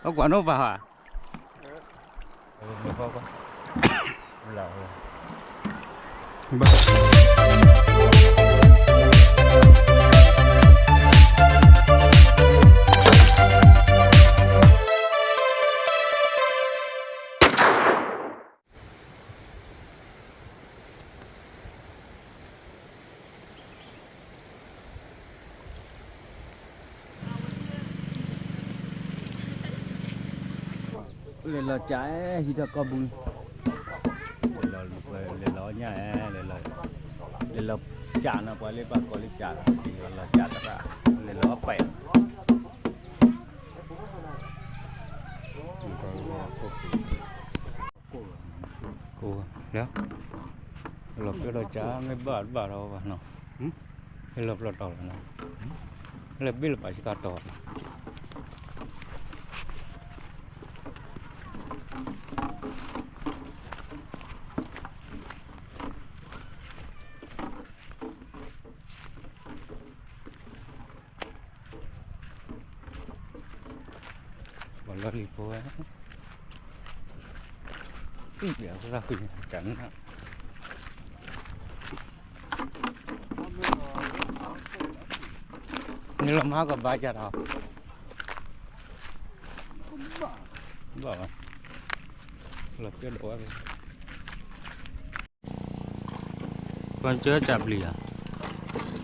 အကွၢ်နီၣ်ပၢ်ဧါ. လဲၤလီၤကး ဟံးထီၣ်ကီၢ်ပူၤ, လဲၤလီၤညၣ်, လဲၤလီၤ, လဲၤလီၤကးနီၤ ပှၤလၢပှၤကိးလၢကးလီၤ, လီၤကးတရၣ်, လဲၤလီၤပဲာ် လီၤပျီဒီးကး မ့ၢ်ဘၣ်တဘၣ်ထီၣ်ဘၣ်နီၤ, မ့ၢ်လီၤပျီတီၤလီၤနီၤ, လၢဘ့ၣ်လၢပာ်စကတီၤ ပှၤလီၢ်လံၤဖိဝဲ, သံၣ်ပၠးဖိသၣ်ဃံတၢ်နၢ်, နလီၤမၤကဘၣ်ကဒီး, ဘၣ်ဘၣ်, လီၤကၠီဒီးဝဲ ပှၤကၢကၢပျံၤဧါ,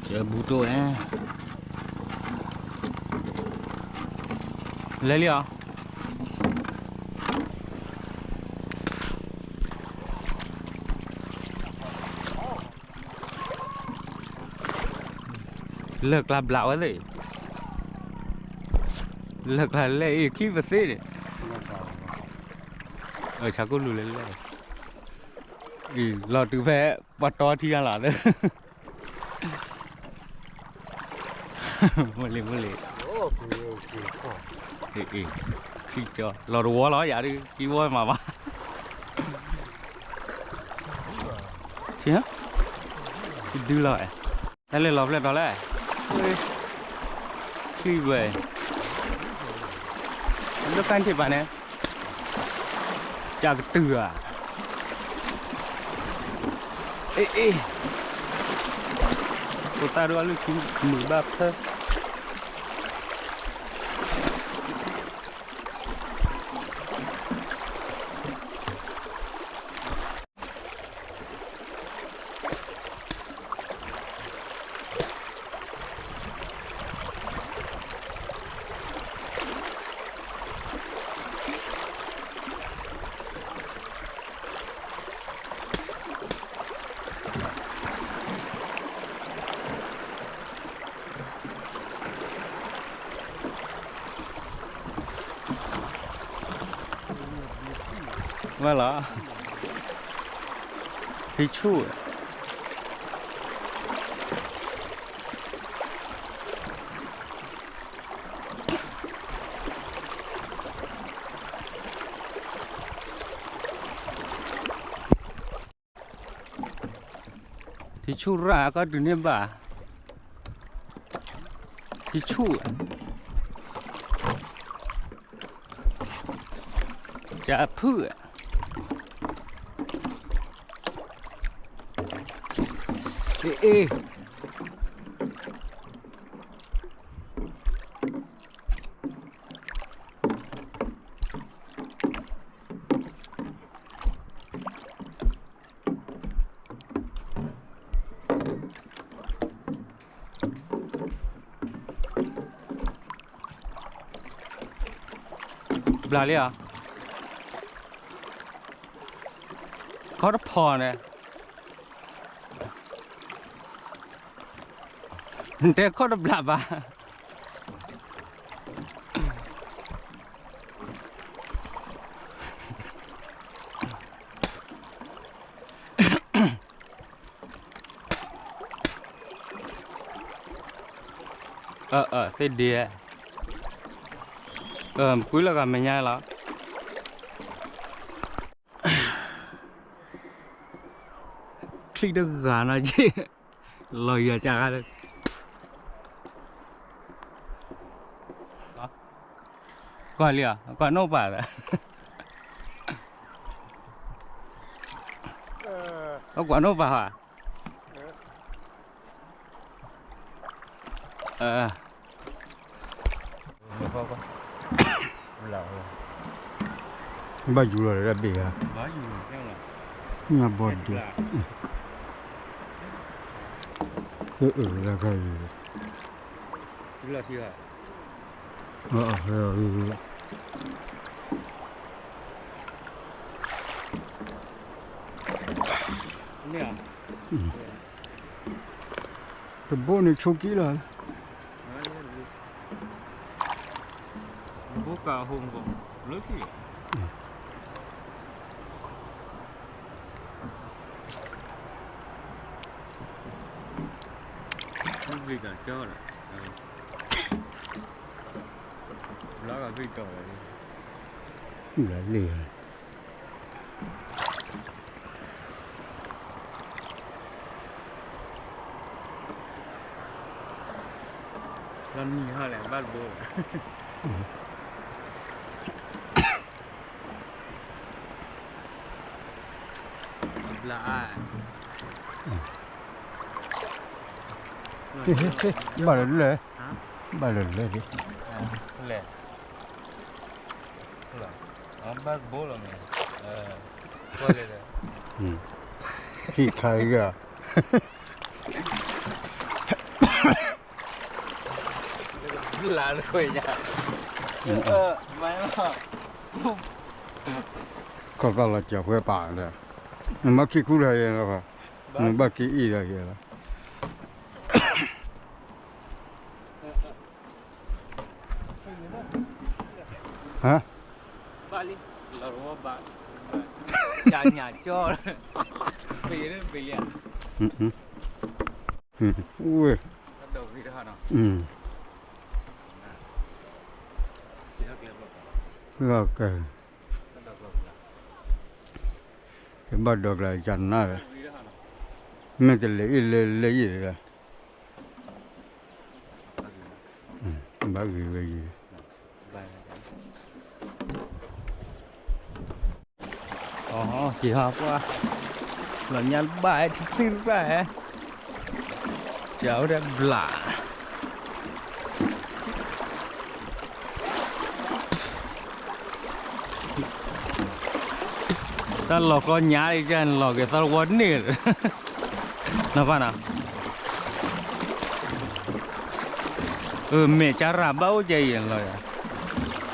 ကၢဘူးတိၣ်ဝဲ, လဲၤလံဧါ, လၢၢ်ကျါဘျးဝဲသ့ၣ်, လၢၢ်ကျါလဲၣ်အံၤခံပသ့န့ၣ်, ဆါကိၣ်လူၤလဲၣ်လဲၣ်, အံၤလီၤတုၤဖဲပှၤတီထံဂၤလီၤ, မုၢ်လံၤမုၢ်လံၤ, အံၤ, ခံကၠီလီၤတဝီလီၤ ယၤဒုး ကံဝီမးဘၣ်, ထံ, ဒုလီၤ, ဟဲလၢလီၤဖျဲၣ်ထီၣ်လဲၣ်, ချံဝဲ, လၢကၣ်ထံၣ်ပာ်န့ၣ်, ကကတုၤဧါ, အ့ၣ်အ့ၣ်, ဖိသၣ်ဒိၣ်အလုၢ်ခံမုာ်ဘၣ်ဖၢ ဝဲလီၤ, ထံဆူၣ် ထံဆူၣ်ရၣ်ကီၢ်တုၤန့ၣ်ဘၣ်, ထံဆူၣ်, ကဖုၣ်, အ့ၣ်အ့ၣ် ဘျးလံဧါ, ခီၣ်တဖီန့ၣ်, နတဲခီၣ်တဘျးဘၣ်. အၢ အၢ သ့ၣ်ဒ့, ကွံလီၤဂၤမဲာ်ညါလီၤ. ချံတဂၤနီၤက့, လီၤယၤကါလၢ, ကွၢ်လံဧါ, ကွၢ်နိၣ်ပာ်သး, အကွၢ်နိၣ်ပာ်ဧါ. ဘၣ်ယူၤလီၤလၢတၢ်ဘ့ၣ်ဧါ, ညၣ်ဘီဒဲး, တအုးလၢခါအံၤ, တဘိန့ၣ်ဆိးက့လီၤ. ဘိကးဟိမကီး, လၢခံ, ဘ့ၣ်ကးကၠီဒီး, ဘျီကဘ့ၣ်ကီးလီၤ, လၢလ့ၣ် လီၤနံၤဟီလဲၣ် ဘၣ်တဘိလီၤ, ဘျါအါ, ဘၣ်လၢလၢ, ဘၣ်လၢလၢ, လဲၣ်, ဘၣ်တဘိလီၤမ့ၢ်, ဟံၣ်ခါဂၤ လါတခွဲညါ, ခီၣ်သၣ်လီၤစၢၤဖှဲပာ်ဒီး, နဘၣ်ခံခူၣ်ဒီးယဲလီၤ, နဘၣ်ခံအံၣ်ဒီးယဲလီၤ, ဟါ, ဘၣ်လံ, လီၤဘၣ်, ညၣ်ကၠီ, ပယဲၢ်ပယဲၢ်, ဝဲ, ဒီးဂ့ၤတဟါနီၤ, ကဲ, ကဘၣ်ဒီးကျါယနါဒီး, မ့ၢ်တလဲၤအံၤလဲၤလဲၤအံၤဒီး, ဘၣ်ဂ့ၤဝဲယံၤ, အက့ၤဟီပှၢ်, လီၤညါတဘၣ်ဟဲထံသံၣ်တဘၣ်ဟဲ, ကဝဲဒၣ်ဘျး တၢ်လီၤကီညါအံၤကဲလီၤက့ၤသီတဝီန့ၣ်, နဖးနီၤ, အမဲာ်ကရၢ်ဘၣ်အိၣ်ကဲအံၤလီၤ,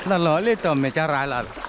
တၢ်လီၤလၢတီၤမဲာ်ကရၢ်လီၤ,